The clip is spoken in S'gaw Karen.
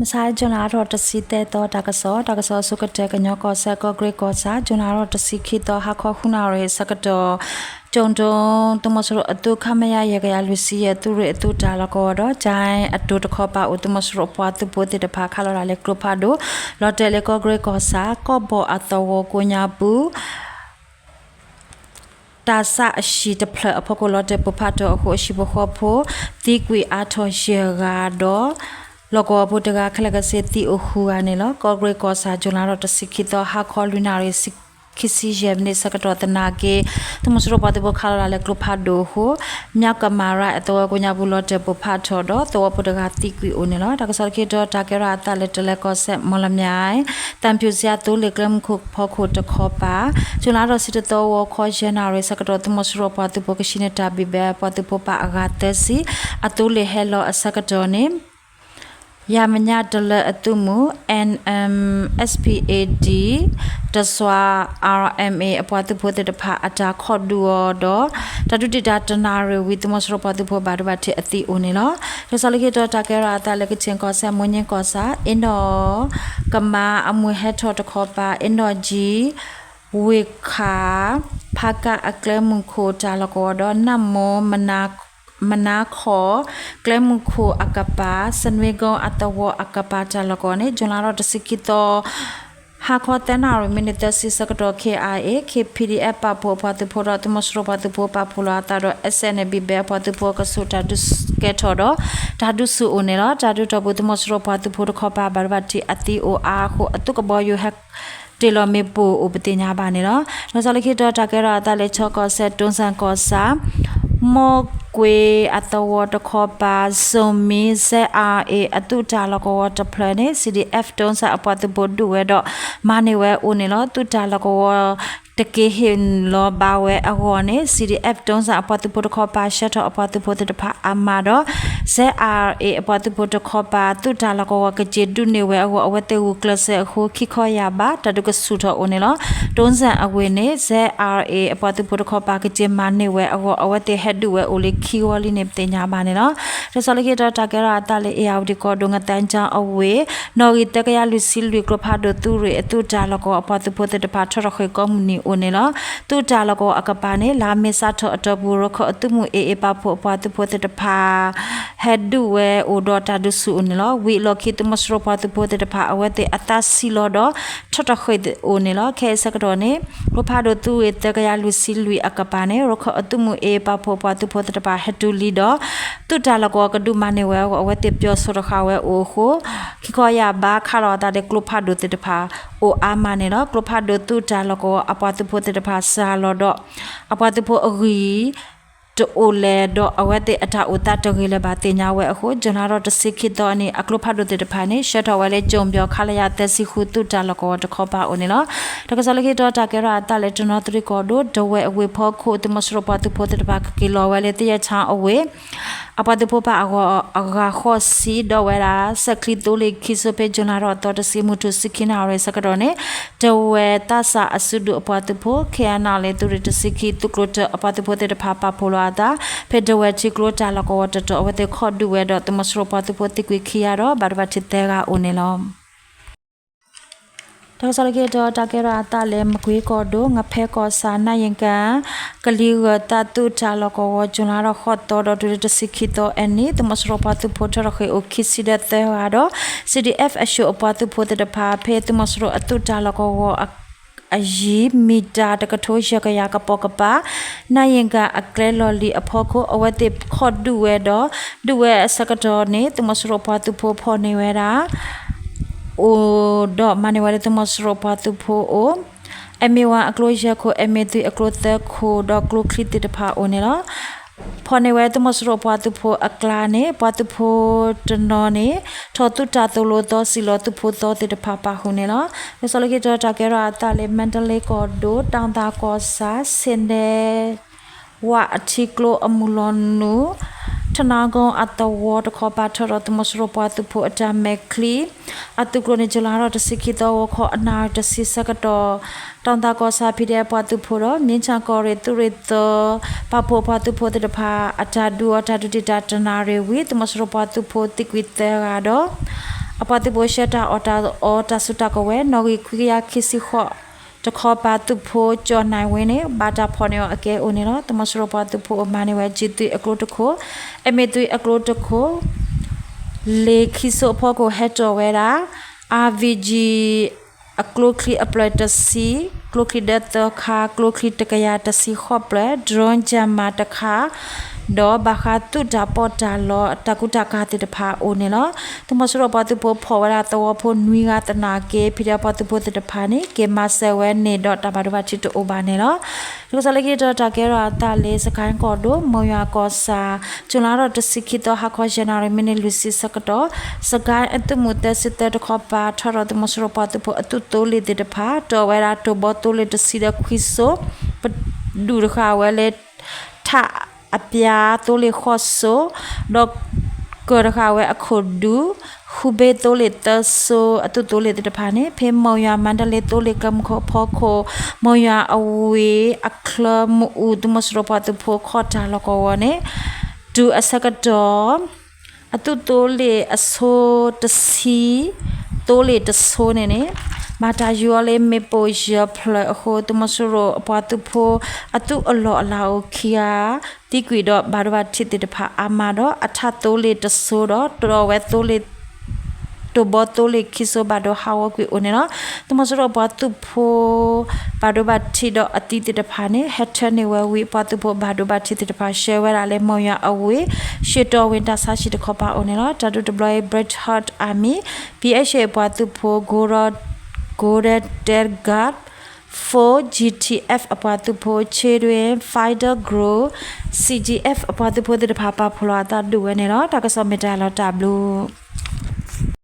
မဆါ June လါထီၣ်တဆံသၢသီ တၢ်ကစီၣ်, တၢ်ကစီၣ်အဆိကတၢၢ် ကညီကီၢ်စဲၣ် ကီၢ်ကရ့ၣ်ကီၢ်ဆၣ်, June လါထီၣ်တဆံခံသီ ဟါခီဃုနၣ်ရံၣ်အဆၢကတီၢ်, ကၠိၣ်ဒိၣ် သုးမီၤစိရိၤအသုး ခမရ ယဲၢ်ကယၤလွံၢ်ဆံယဲၢ် သုးရ့ၣ်အသုးတၢ်လီၢ်ကဝီၤဒီး ကၠဲအတိၤတခီပၤအိၣ် သုးမီၤစိရိၤအပှၤသုးဖိသ့ၣ်တဖၣ် ခးလီၤတၢ်လၢကျိဖးဒိၣ် လီၤတဲာ်လၢကီၢ်ကရ့ၣ်ကီၢ်ဆၣ် ကီၢ်ဘီၣ်အသဝီကိးညါပူၤ တၢ်ဆၣ်အဟံၣ်တဖျၢၣ်အဖီခိၣ် လီၤတဲာ်ပိၢ်ဖးထီၣ်အဃိ အဟံၣ်ဖိဃီဖိ သံကွံာ်အါထီၣ်ယဲၢ်ဂၤဒီး လီၢ်ကဝီၤဖိတဂၤ ခဲလၢာ်ခဲဆ့သံအိၣ်ဃုဂၤန့ၣ်လီၤ. ကီၢ်ကရ့ၣ်ကီၢ်ဆၣ် June လါထီၣ်တဆံခံသီ ဟါခီလွံၢ်နၣ်ရံၣ် ခံဆံယဲၢ်မံးနံးဆၢကတီၢ်သနာ်က့ သုးမီၤစိရိၤပှၤသုးဖိခးလီၤတၢ်လၢကျိဖးဒိၣ်အဃိ မၠၣ်ကမၤရၣ်အသဝီကိးညါပူၤ လီၤတဲာ်ပိၢ်ဖးထီၣ်ဒီး သဝီဖိတဂၤသံကွံာ်အိၣ်န့ၣ်လီၤ. တၢ်ကစီၣ်လၢခံတီၤ တၢ်ကဲထီၣ်အသးလၢ တလဲၤကီၢ်စဲၣ် မီၣ်လမၠဲၣ် သံဖြူဇရပ်သုးလ့ၣ်ကျဲမုၢ်ခိၣ်ဖီခိၣ်တခီပၤ June လါထီၣ်တဆံတသီ ဂီၤခီယဲၢ်နၣ်ရံၣ်ဆၢကတီၢ် သုးမီၤစိရိၤပှၤသုးဖိကဆှံန့ၢ်တၢ်ဘံၣ်ဘဲပှၤသုးဖိပာ်အဂၤသၢဆံ အသုးလ့ၣ်ဟဲလီၤအဆၢကတီၢ်န့ၣ် ယၤမညၣ်တလၢအသုးမုၢ် NMSPAD တစွါ RMA အပှၤသုးဖိသ့ၣ်တဖၣ်အတၢ်ခိးဒုးအီၤဒီး တၢ်ဒုးတံာ်တာ်တနၣ်ရံၣ်ဝံၤ သုးမီၤစိရိၤပှၤသုးဖိဘၣ်ဒိဘၣ်ထံးအသံအိၣ်န့ၣ်လီၤ. တၢ်ကစီၣ်လၢခံတီၤ တၢ်ကဲထီၣ်အသးလၢ ကချင်ကီၢ်စဲၣ် မိုးညှင်းကီၢ်ဆၣ် အ့ၣ်နီၣ်ကမါအမုၢ်ဟဲထီၣ်တခီပၤ အ့ၣ်နီၣ်ကၠံ ဝ့ၢ်ခး ဖးကၣ်အကျဲမုၢ်ခိၣ်တၢ်လီၢ်ကဝီၤဒီး နၢ်မိၢ် မနါခီၣ် ကျဲမုၢ်ခိၣ်အကပၤ စနွ့ကိအသဝီအကပၤတၢ်လီၢ်ကဝီၤန့ၣ် June လါထီၣ်တဆံခံသီ ဟါခီသၢနၣ်ရံၣ်မံးနံးသၢဆံဆၢကတီၢ် KIA KPDF ပာ်ဖှိၣ်အပှၤသုးဖိဒီး သုးမီၤစိရိၤပှၤသုးဖိပာ်ဖှိၣ်လိာ်အသးဒီး SNA ဘံၣ်ဘဲအပှၤသုးဖိအကဆူး တၢ်ဒုးကဲထီၣ်ဒီး တၢ်ဒုးဆူၣ်အိၣ်န့ၣ်လီၤ. တၢ်ဒုးထီၣ်ပူၤ သုးမီၤစိရိၤပှၤသုးဖိတခီပၤ ဘၣ်ဒိဘၣ်ထံးအသံအိၣ်အါအဃိ အသုးကဘီယူၤဟဲ တ့ၢ်လီၤမ့ၣ်ပိၢ်အိၣ်ပသ့ၣ်ညါဘၣ်န့ၣ်လီၤ. တၢ်ကစီၣ်လၢခံတီၤ တၢ်ကဲထီၣ်အသးလၢ ခၠ့ၣ်ကီၢ်စဲၣ် တိစၣ်ကီၢ်ဆၣ် မိၢ်ကွ့ၤအသဝီတခီပၤ စိၤမံ ZRA အသုးတၢ်လီၢ်ကဝီၤတဖျၢၣ်န့ၣ် CDF တိစၣ်အပှၤသုးဖိဒုးဝဲဒီး မၤန့ၢ်ဝဲအိၣ်န့ၣ်လီၤ. သုးတၢ်လီၢ်ကဝီၤ တက့ၤဟ့ၣ်လီၤဘၣ်ဝဲအဂီၢ်န့ၣ် CDF တိစၣ်အပှၤသုးဖိတခီပၤ ဆှၢထီၣ်အပှၤသုးဖိသ့ၣ်တဖၣ်အါမးဒီး ZRA အပှၤသုးဖိတခီပၤ သုးတၢ်လီၢ်ကဝီၤကက့ၤဒုးန့ၢ်ဝဲအဂီၢ် အဝဲသ့ၣ်ဂုာ်ကျဲးစၢးအဃိ ခံခီယၢ်ဘး တၢ်ဒုးကဆူၣ်ထီၣ်အိၣ်န့ၣ်လီၤ. တိစၣ်အဝ့ၢ်န့ၣ် ZRA အပှၤသုးဖိတခီပၤ ကက့ၤမၤန့ၢ်ဝဲအဂီၢ် အဝဲသ့ၣ်ဟဲဒုးဝဲအိၣ်လံခံဝီလံန့ၣ် ပသ့ၣ်ညါဘၣ်န့ၣ်လီၤ. တၢ်ကစီၣ်လၢခံတီၤ တၢ်ကဲထီၣ်အသးလၢ အ့ၣ်ယၣ်ဝတံၣ်ကီၢ်ဒိၣ် ငသဲကၠီအဝ့ၢ် နီၣ်ဂံၢ်သၢကယၤလွံၢ်ဆံလွံၢ် ကျိဖးဒိၣ်သုးရ့ၣ်အသုးတၢ်လီၢ်ကဝီၤအပှၤသုးဖိသ့ၣ်တဖၣ် ထီၣ်ထီၣ်ဃ့ၢ်ကိးမုၢ်နံၤအိၣ်န့ၣ်လီၤ. သုးတၢ်လီၢ်ကဝီၤအကပၤန့ၣ် လါမ့ၤစးထီၣ်အတီၢ်ပူၤ ရခၢၣ်အသုးမုၢ် AA ပာ်ဖှိၣ်အပှၤသုးဖိသ့ၣ်တဖၣ် ဟဲဒုးဝဲအိၣ်ဒီးတၢ်ဒုးဆူၣ်အိၣ်န့ၣ်လီၤ. ဝံၤအလီၢ်ခံ သုးမီၤစိရိၤပှၤသုးဖိသ့ၣ်တဖၣ် အဝဲသ့ၣ်အသးဆံးလီၤဒီး ထီၣ်ထီၣ်ဃ့ၢ်အိၣ်န့ၣ်လီၤ. ခဲအံၤဆၢကတီၢ်န့ၣ် ကျိဖးဒိၣ်သုးရ့ၣ်သၢကယၤလွံၢ်ဆံလွံၢ်အကပၤန့ၣ် ရခၢၣ်အသုးမုၢ် AA ပာ်ဖှိၣ်အပှၤသုးဖိသ့ၣ်တဖၣ် ဟဲတုၤလံဒီး သုးတၢ်လီၢ်ကဝီၤကဒုးမၤန့ၢ်ဝဲအဂီၢ် အဝဲသ့ၣ်ပျီၢ်ဆိတဃာ်ဝဲအိၣ်အဃိ ခံခီယၢ်ဘး ခးလီၤအသးဒီးကျိဖးဒိၣ်သ့ၣ်တဖၣ် အိၣ်အါမးန့ၣ်လီၤ. ကျိဖးဒိၣ်သုးတၢ်လီၢ်ကဝီၤအပှၤသုးဖိသ့ၣ်တဖၣ် စှၤလီၤဒီး အပှၤသုးဖိအဂံၢ် တအိၣ်လဲၣ်ဒီး အဝဲသ့ၣ်အတၢ်အိၣ်သးတဂ့ၤလၢၤဘၣ်သ့ၣ်ညါဝဲအဃိ ကၠူၤလါထီၣ်တဆံခံသီအနံၤ အကျိဖးဒိၣ်သ့ၣ်တဖၣ်န့ၣ် ဆှၢထီၣ်ဝဲလၢ ကၠိၣ်ပၠီၣ် ခလရ သၢဆံဃု သုးတၢ်လီၢ်ကဝီၤတခီပၤအိၣ်န့ၣ်လီၤ. တၢ်ကစီၣ်လၢခံတီၤ တၢ်ကဲထီၣ်အသးလၢ တနီသရံၣ်ကီၢ်ဒိၣ် ဒဝဲၢ်အဝ့ၢ်ဖီခိၣ် သုးမီၤစိရိၤပှၤသုးဖိသ့ၣ်တဖၣ် ကက့ၤလီၤဝဲလၢ သယဲၣ်ဆၣ်အဝ့ၢ် အပှၤသုးဖိပာ်အဂၤဃိးဆံ ဒီးဝဲဒၣ် စဲးချံသိလ့ၣ်ခံစိဖဲ ကၠူၤလါထီၣ်အသီတဆံ မုၢ်ထူၣ်ဆံခံနၣ်ရံၣ်ဆၢကတီၢ်န့ၣ် ဒဝဲၢ်သးစၢ်အစုဒုၣ်အပှၤသုးဖိ ခ့ၣ်အဲၣ်နၣ်လ့ၣ် သုးရ့ၣ်တဆံခံ သုးကျိၤတၢၢ်အပှၤသုးဖိသ့ၣ်တဖၣ် ပာ်ဖှိၣ်လိာ်အသး ဖဲဒဝဲၢ်ထံကျိတၢ်လီၢ်ကဝီၤတတီၤ အဝဲသ့ၣ်ခိးဒုးဝဲဒီး သုးမီၤစိရိၤပှၤသုးဖိသံကွံာ်ခံဂၤဒီး ဘၣ်ဒိဘၣ်ထံးသၢဂၤအိၣ်န့ၣ်လီၤ. တၢ်ကစီၣ်လၢခံတီၤ တၢ်ကဲထီၣ်အသးလၢ မကွ့ကီၢ်ဒိၣ် ငဖဲကီၢ်ဆၣ် နၣ်ယ့ၣ်ကၣ် ကလံၤဂၢၢ်သးသုးတၢ်လီၢ်ကဝီၤ ကၠူၤလါထီၣ်ဃိးသီ ဒီးတုၤလၢတဆံခံသီအနံၤ သုးမီၤစိရိၤပှၤသုးဖိထီၣ်ထီၣ်ဃ့ၢ်အိၣ်ခံဆံဒီးသၢဂၤဒီး CDF အၡိၣ်အပှၤသုးဖိသ့ၣ်တဖၣ် ဖဲသုးမီၤစိရိၤအသုးတၢ်လီၢ်ကဝီၤ အယံၤ မံၣ်တၢ်တကထိယဲၢ်ကယၤကပိာ်ကပၤ နၣ်ယ့ၣ်ကၣ်အကျဲလီၢ်လံၤအဖီခိၣ် အဝဲသ့ၣ်ခိးဒုးဝဲဒီး ဒုးဝဲအဆၢကတီၢ်န့ၣ် သုးမီၤစိရိၤပှၤသုးဖိဖီၣ်န့ၢ်ဝဲဒၣ် အိၣ်ဒီးမၤန့ၢ်ဝဲလၢသုးမီၤစိရိၤပှၤသုးဖိအိၣ် MA one အကျိယဲၢ်ခိၣ် MA three အကျိသၢခိၣ် ဒီးကျိချံသ့ၣ်တဖၣ်အိၣ်န့ၣ်လီၤ. ဖီၣ်န့ၢ်ဝဲသုးမီၤစိရိၤပှၤသုးဖိအကျါန့ၣ် ပှၤသုးဖိတနီၤန့ၣ် ထီၣ်သုးတၢ်သိၣ်လိသီ စံၣ်လီၤသုးဖိသီသ့ၣ်တဖၣ်ပာ်ဃုာ်န့ၣ်လီၤ. လၢစီၤလၢခံတီၤ တၢ်ကဲထီၣ်အသးလၢ မါတလ့ကီၢ်ဒိၣ် တၢ်သးကီၢ်ဆၣ် ဆ့ၣ်နဲ ဝၣ်အထံကျိအမုၢ်လီၤနုာ် ထနါကိအသဝီတခီပၤ ထီၣ်ဒီးသုးမီၤစိရိၤပှၤသုးဖိအတၢ်မဲာ်ချံ အသုးကျိၤန့ၣ် ကၠူၤလါထီၣ်တဆံခံသီ ဂီၤခီအနၣ်ရံၣ်တဆံဆၢကတီၢ် တၢ်သးကီၢ်ဆၣ် PDF ပှၤသုးဖိဒီး မြင်းခြံကီၢ်ရ့ၣ်သုးရ့ၣ်သၢ ပာ်ဖှိၣ်အပှၤသုးဖိသ့ၣ်တဖၣ် အတၢ်ဒုးအီၤတၢ်ဒုးတံာ်တာ်တနၣ်ရံၣ်ဝံၤ သုးမီၤစိရိၤပှၤသုးဖိသံကွံာ်သၢဂၤဒီး အပှၤသုးဖိဆှၢတၢ်အီၣ်တၢ်အီတၢ်စုတၢ်ကဝဲၤ နီၣ်ဂံၢ်ခွံကယၤခံဆံဃိး တခီပၤသုးဖိကၠီၣ်နၢၣ်ဝ့န့ၣ် ဘၣ်တၢ်ဖီၣ်န့ၢ်အီၤအကဲအိၣ်န့ၣ်လီၤ. သုးမီၤစိရိၤပှၤသုးဖိအမၤန့ၢ်ဝဲ G three အကျိတခိၣ်, M eight three အကျိတခိၣ် လ့ၢ်ခံစိအဖီခိၣ်ဟဲတီၣ်ဝဲဒၣ် R V G အကျိချံအပျဲၢ်တဆံ, ကျိချံဒၢသၢခါ, ကျိချံတကယၤတဆံဃိးပျဲၢ်, drone jammer တခါ ဒီးဘၣ်ဃးသုးတၢ်ပီးတၢ်လီတၢ်ကူတၢ်ကၤသ့ၣ်တဖၣ်အိၣ်န့ၣ်လီၤ. သုးမီၤစိရိၤပှၤသုးဖိဖီၣ်ဝဲဒၣ်သဝီဖိနွံဂၤသနာ်က့ ဖံးဒဲးပှၤသုးဖိသ့ၣ်တဖၣ်န့ၣ် က့ၤမၤစၢၤဝဲန့ၣ်ဒီးတၢ်ဘၣ်ဒိဘၣ်ထံးတအိၣ်ဘၣ်န့ၣ်လီၤ. တၢ်ကစီၣ်လၢခံတတီၤ တၢ်ကဲထီၣ်အသးလၢ စကဲၣ်ကီၢ်ဒိၣ် မိၢ်ယွၤကီၢ်ဆၣ် ကၠူၤလါထီၣ်တဆံခံသီ ဟါခီယဲၢ်နၣ်ရံၣ် မံးနံးလွံၢ်ဆံဆၢကတီၢ် စကဲၣ်အသုးမုၢ်သၢဆံသၢတခီပၤ ထီၣ်ဒီးသုးမီၤစိရိၤပှၤသုးဖိအသုးသိလ့ၣ်သ့ၣ်တဖၣ် တီၣ်ဝဲဒၣ်တိၢ်ဘီသိလ့ၣ်တဆံဒီးခွံစိ ပဒုၣ်တဃာ်ဝဲလၢ ထးအပျၢ်သိလ့ၣ်ဃိးစိ ဒီး ကၢၢ်တဃာ်ဝဲအခိၣ်ဒူ ဃူဘ့သိလ့ၣ်သၢစိ အသုးသိလ့ၣ်သ့ၣ်တဖၣ်န့ၣ် ဖဲမိၢ်ယွၤမၤတလ့သိလ့ၣ်ကၢမုၢ်ခိၣ်အဖီခိၣ် မိၢ်ယွၤအဝ့ၢ်အချၢမုၢ်အူ သုးမီၤစိရိၤပှၤသုးဖိခီၣ်တၢ်လီၢ်ကဝီၤန့ၣ် တုၤအဆၢကတီၢ် အသုးသိလ့ၣ်အစိတဆံ သိလ့ၣ်တစိန့ၣ်န့ၣ် ဘၣ်တၢ်ယူၤအီၤလၢမ့ၣ်ပိၢ်ယဲၢ်ဖျၢၣ်အဃိ သုးမီၤစိရိၤအပှၤသုးဖိ အသုးအလီၢ်အလၤအိၣ်ခံဂၤ သံကွံာ်ဒီးဘၣ်ဒိဘၣ်ထံးသ့ၣ်တဖၣ်အါမးဒီး အထးသိလ့ၣ်တစိဒီး တီၣ်ဝဲသိလ့ၣ် တိၢ်ဘီသိလ့ၣ်ခံစိဘၣ်ဒိဟးဂီၤကွံာ်အိၣ်န့ၣ်လီၤ. သုးမီၤစိရိၤအပှၤသုးဖိ ဘၣ်ဒိဘၣ်ထံးဒီးအသံသ့ၣ်တဖၣ်န့ၣ် ဟဲထၢန့ၢ်ဝဲဝံၤ ပှၤသုးဖိဘၣ်ဒိဘၣ်ထံးသ့ၣ်တဖၣ် ဆှၢဝဲဒၣ်လၢမိၢ်ယွၤအဝ့ၢ် ရှ့တီၢ်ဝ့ၢ်တၢ်ဆါဟံၣ်တခီပၤအိၣ်န့ၣ်လီၤ. တၢ်ဒုးတဘျီအံၤ British Army, B H A အပှၤသုးဖိ Golden Gate Guard Force, G T F အပှၤသုးဖိ Children Fighter Group, C G F အပှၤသုးဖိသ့ၣ်တဖၣ်ပာ်ဖှိၣ်လီၤအသးဒုးဝဲန့ၣ်လီၤ. တၢ်ကစီၣ်မ့ၢ်တၢ်လီၤတၢ်ဘျုး